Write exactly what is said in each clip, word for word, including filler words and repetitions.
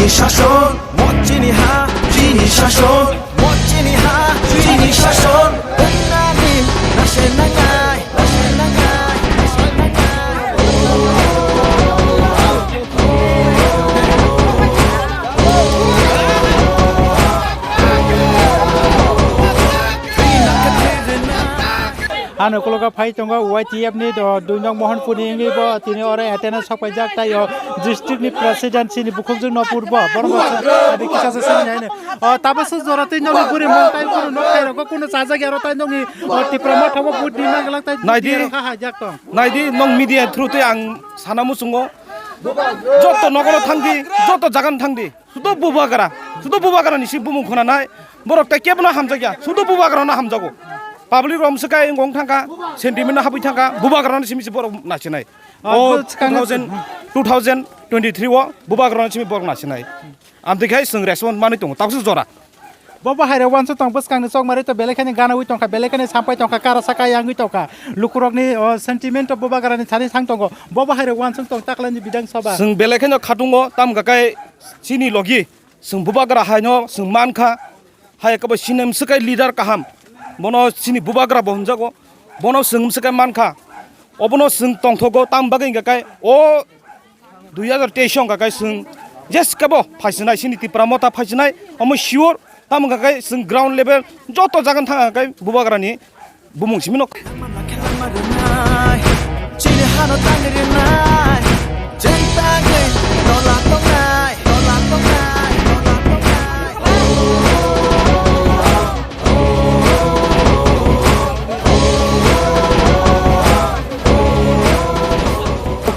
Shason, mo chini ha, chini shason, mo chini ha, chini shason. Wngna ni nase nangnai, nase nangnai, nase nangnai. Ano kologo phai tongo Y T F ni do, dui nong Mohanpur ni wngwi bo tini oro attendance sok paijak, tai o district ni president chini bukhukjwk no purbo, borok bo sa-, adi kisa sa sini haino. O, tabuk swk jora tei nokni bwrwi mung tai bwrwi nok khairok bo kuno chajak ya ro tai nokni, o, Tipra Motha bo vote di manglak tai Naidi. Bwrwi ha hajak tong. Naidi, nong media through tei ang sana muchungo. Joto nogono thangdi, joto jagano thangdi. Sudo bubagra, sudo bubagra ni si bumung khonanai. Borok tai kebono hamjakya, sudo bubagra no hamjago. Public rom swkai wng thangka, sentiment no habwi thangka, bubagra no simi si borok nasinai. Ah, O bwskang two thousand, two thousand twenty-three o bubagra no simi borok nasinai. Amtwi khai swng respond manwi tongo, tabuk swk jora. Bo bo hairok uansuk tong bwskangni chokmari to belai khani ganaui tongkha, belai khani sampai tongkha, kara saka yangwi tongkha. Lukurokni, o, sentiment to bubagrani thani thang tongo. Bo bo hairok uansuk tong taklaini Bidhan Sabha. Swng belai kheno khatungo, tam kakai chini logi. Swng bubagra haino swng mankha. Hai kabo sinem swkai leader kaham. Bono chini bubagra bo hwnjago. Bono swng swkai mankha. Obono swng tongthogo, tam bagwi hwnkha kai o dui hazar teis wngkha kai swng jeskabo phaisinai, chini Tipra Motha phaisinai, omo sure. Tamo wngkha kai swng ground level joto jaga thang kai bubagrani bumung simi nok. Chini hano tangri nai, jeng tangri, dola tongnai, dola tongnai, dola tongnai.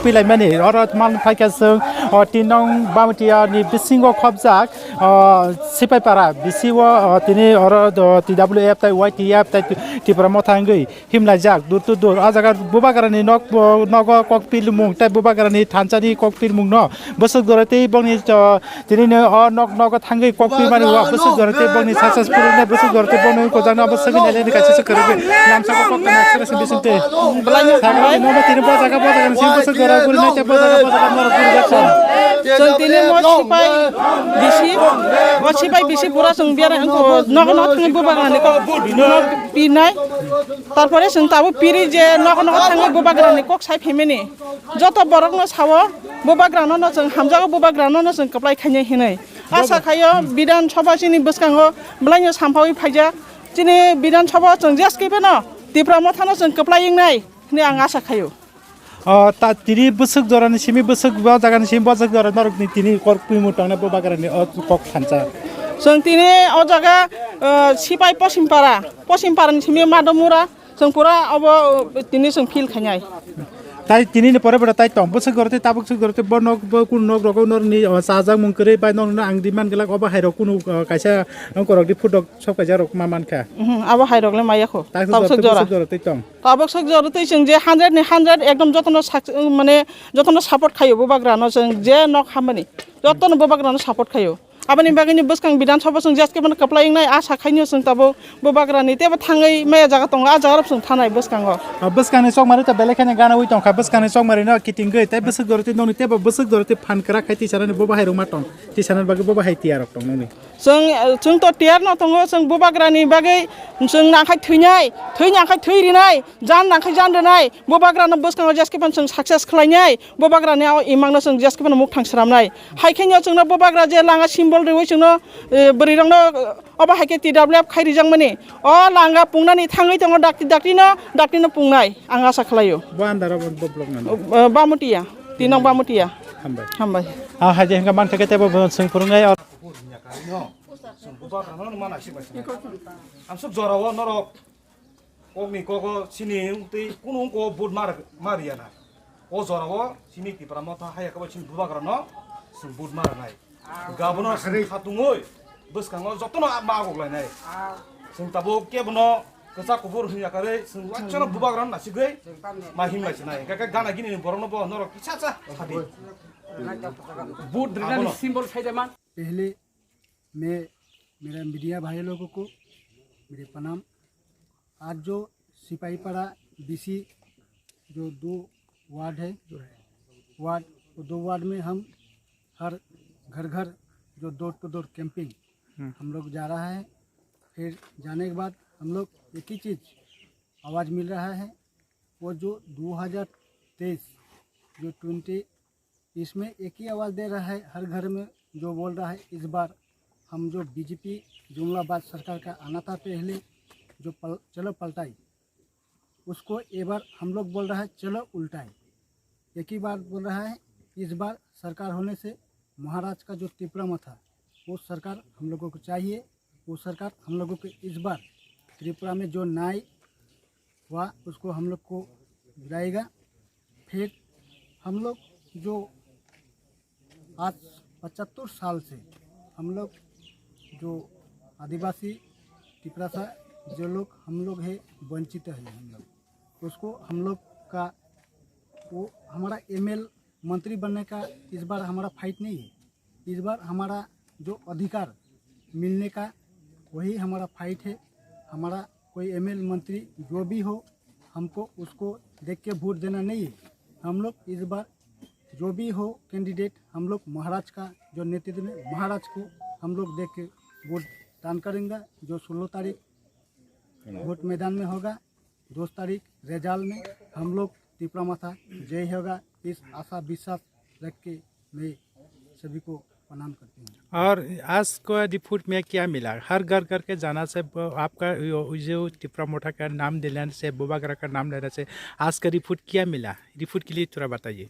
Pilaimani, oro man phaikha chwng, o, tin nong Bamatia ni bisingo khopjak, o, Sipaipara, bisi o, o, tini oro do T W F tai Y T F tai Tipra Motha wngwi himlaijak, dur to dur. O jaga bubagrani nok, o, nogo kok pilmung tai bubagrani thansani kok pilmung no bwswk jora tei bongni, o, Tini no o nok nogo thangwi kok pi mani wa bwswk jora tei bongni successful no bwswk jora tei bongni kojak no bwswk ni kaisa se kwrwngwi lamsa ko kok kana expression bisin te. Belai no thangwi no tini bo jaga bo jaga ni simi bwswk jora guri nai te bo jaga bo jaga norok guri jak. Chwng tini mo sipai bisi, mo sipai bisi pura chwng biara wngkha nogo no thangwi bubagrani kok no pinai. Tarpore chwng tabuk piri je nogo nogo thangwi bubagrani kok sai phaimani. Joto borok no sao, bubagrano no chwng hamjago, bubagrano no chwng kwplai khainai hinwi. Asa khaio Bidhan Sabha chini bwskango bwlaino samphawi phaijak. Chini Bidhan Sabha chwng jeske pheno Tipra Mothano chwng kwplai wngnai hinwi ang asa khaio. O, ta tini bwswk jorani simi, bwswk bo jagani simi, bwswk jora norokni tini kok pimung tongnai bubagrani o kok thansa. Chwng tini o jaga, o, Sipai Posim Para, Posim Parani simi Madomura. Chwng pura obo tini chwng feel khainai. Tai tini ni pore pore tai tong bwswk jora tei tabuk swk jora tei bo nok bo kun nok rogo norni, o, chajakmung kwrwi bai norno ang di man glak obo hai rok kunu, o, kaisa wngkorok di food rok sok paijak rok ma mankha. Mhm, abo hai rok le maya kho. Tai tabuk swk jora tei tong. Tabuk swk jora tei chwng je hundred ni hundred ekdom jotono sak-, mane jotono support khaio bubagrano chwng je nok hamani jotono bubagrano support khaio. Aboni bagwino bwskang Bidhan Sabha chwng jeske phano kwplai wngnai, asa khainio chwng tabuk bubagrani teibo thangwi maya jaga tongo, a jaga rok chwng thanai bwskango. O bwskangni chokmari to belai kheno ganaui tongkha, bwskangni chokmari no kitingwi tei bwswk jora tei nokni teibo bwswk jora tei phan kwrak khai tisanani bo bahai rok ma tong, tisanani bagwi bo bahai tiyar rok tong nokni. Chwng, chwng to tiyar no tongo, chwng bubagrani bagwi chwng nangkhai thwinai, thwi nangkhai thwi rinai, jan nangkhai jan rinai, bubagrano bwskango jeske phano chwng success khlainai. Bubagrani o imangno chwng jeske phano mukthang sramnai. Hai khe no chwngno bubagra je langa symbol riwi chwngno, eh, bwrwirokno, eh, obo hai khe T W F khai rijakmani. O langa pungnani thangwi tongo dakti daktino, daktino pungnai. Ang asa khlaio. Bo andaro bo, bo block nani. Eh, Bamutiya. Tinong Bamutiya. Hambai. Hambai. Ah, hai je hingka mankha khe tebo bo chwng phwrwngnai. Ang suk jorao norok. Kokni kogo chini tei kunu wngko vote mar-, mariya na. O jorao chini Tipra Motha haya kabo chini bubagrano chwng vote mara nai. Gabono chwng khatungwi bwskango jotono ma agok lainai. Chwng tabuk kebono kwchak kuphur hwnwi yakarwi chwng wansano bubagrano nasigwi ma himlai sinai. Hingkhe khe gana gini borokno bo norok kisa cha sadi. Vote rinani symbol sai de man. पहले मैं मेरा मीडिया भाई लोगों को मेरे प्रणाम। आज जो सिपाहीपाड़ा बीसी जो दो वार्ड है, वार्ड, वो दो वार्ड में हम हर घर घर जो डोर टू डोर कैंपिंग हम्म। हम लोग जा रहा है। फिर जाने के बाद हम लोग एक ही चीज़ आवाज़ मिल रहा है, वो जो दो हज़ार तेईस, जो ट्वेंटी, इसमें एक ही आवाज़ दे रहा है हर घर में, जो बोल रहा है इस बार हम जो बीजेपी जुमलाबाज सरकार का आना था पहले, जो पल, चलो पलटाई, उसको ये बार हम लोग बोल रहा है चलो उल्टाई। एक ही बार बोल रहा है, इस बार सरकार होने से महाराज का जो तिपरा मथा, वो सरकार हम लोगों को चाहिए। वो सरकार हम लोगों को इस बार त्रिपुरा में जो न्याय हुआ, उसको हम लोग को दिलाएगा। फिर हम लोग जो आज पचहत्तर साल से हम लोग जो आदिवासी तिपरासा, जो लोग हम लोग है, वंचित है हम लोग, उसको हम लोग का, वो हमारा एमएल मंत्री बनने का इस बार हमारा फाइट नहीं है। इस बार हमारा जो अधिकार मिलने का, वही हमारा फाइट है। हमारा कोई एमएल मंत्री जो भी हो, हमको उसको देख के वोट देना नहीं है। हम लोग इस बार जो भी हो कैंडिडेट, हम लोग महाराज का जो नेतृत्व में महाराज को हम लोग देख के वोट दान करेंगे। जो सोलह तारीख वोट मैदान में होगा, दस तारीख रिजल्ट में हम लोग तिपरा मथा जय होगा, इस आशा विश्वास रख के मैं सभी को प्रणाम करती हूँ। और आज का रिपोर्ट में क्या मिला? हर घर घर के जाना से ब-, आपका यो, जो तिपरा मोठा का नाम लेने से, बुबागरा का नाम लेने से आज का रिपोर्ट क्या मिला? रिपोर्ट के लिए थोड़ा बताइए।